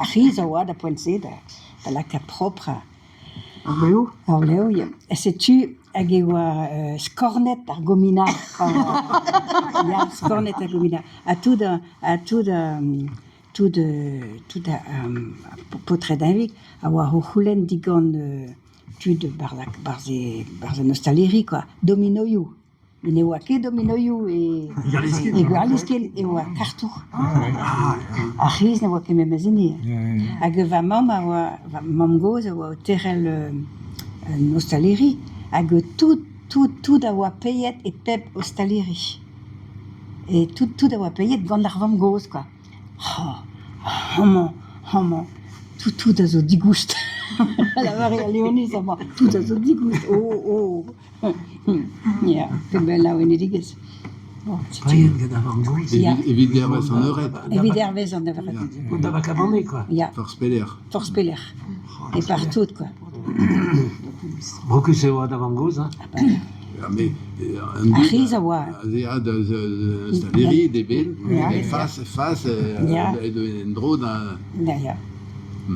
Ar c'hiz a oa da poent-se da da lakaat propr Ar blev? Ar blev, ya. Setu hag e oa skornet ar gominar. Ya, skornet ar gominar. Ha tout ha tout tout tout ar paotred Henvig a oa o c'houlenn digant tud barzh barzh an ostaleri kwa, dominoioù. Met ne oa ket dominoioù e e Gwerliskin, e oa kartoù. Ar c'hiz ne oa ket memes hini. Hag va mamm a oa, va mamm-gozh a oa o terc'hel un ostaleri hag tout, tout, tout a oa paeet e pep ostaleri. Et tout, tout a oa paeet gant ar vamm-gozh kwa. Amañ, amañ, tout, tout a zo digoust. A lavare al Leoniz amañ, tout a zo digoust, oh, oh. Ya, pebezh laouenidigezh. Bon, setu. Paeet gant ar vamm-gozh. Ya. Evit dervezh an eured. Evit dervezh an eured. Da vakabanne, quoi. Ya. Forzh pelec'h. Forzh pelec'h. E partout, quoi. Brokus e oa da vamm-gozh, hein? Ah ben. Ya, mais an Ar c'hiz a oa. Az ea da ostaleri d'eben, Ya. e fas, fas, Ya. en-dro da... Ya, ya.